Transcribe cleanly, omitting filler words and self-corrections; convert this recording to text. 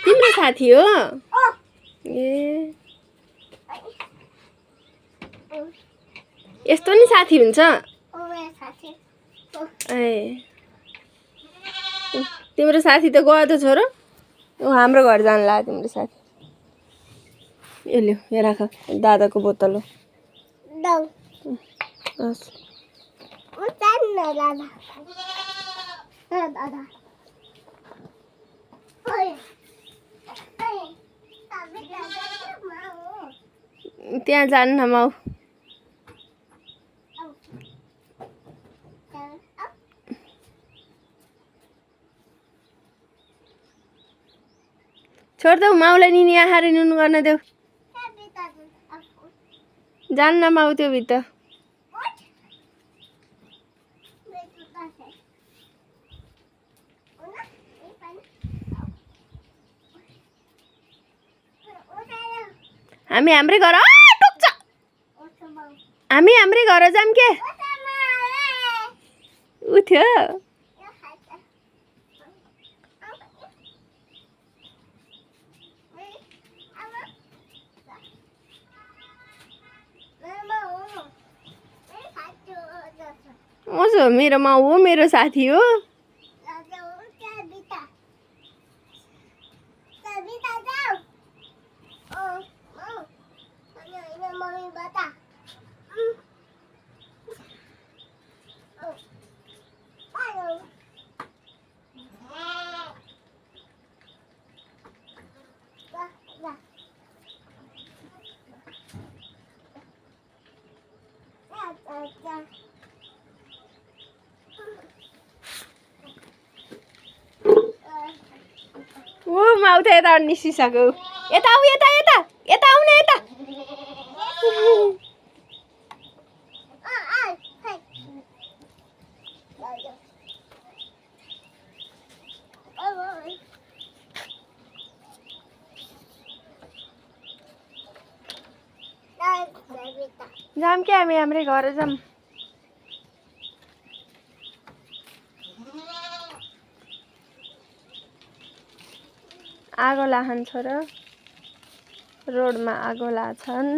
तिम्रो साथी हो ए यस्तो नि साथी हुन्छ ए तिम्रो साथी त गयो त छोरो हाम्रो घर जान लाग्यो तिम्रो साथी यो लियो यहाँ राख दादाको बोतल हो त्यहाँ जान्न माउ छोड देऊ माउलाई निनी आहार नुन गर्न देऊ जान्न माउ त्यो भित्र हामी हाम्रै घर टोक्छ हामी हाम्रै घर जाम के उठ्यो मेरो माउ हो मेरो साथी हो माउ त यता निस्किसक्यो यता आऊ यता यता यता आउने यता जाम के हामी हाम्रै घर जाम आगो लाहन छोरा रोडमा आगो लाछन्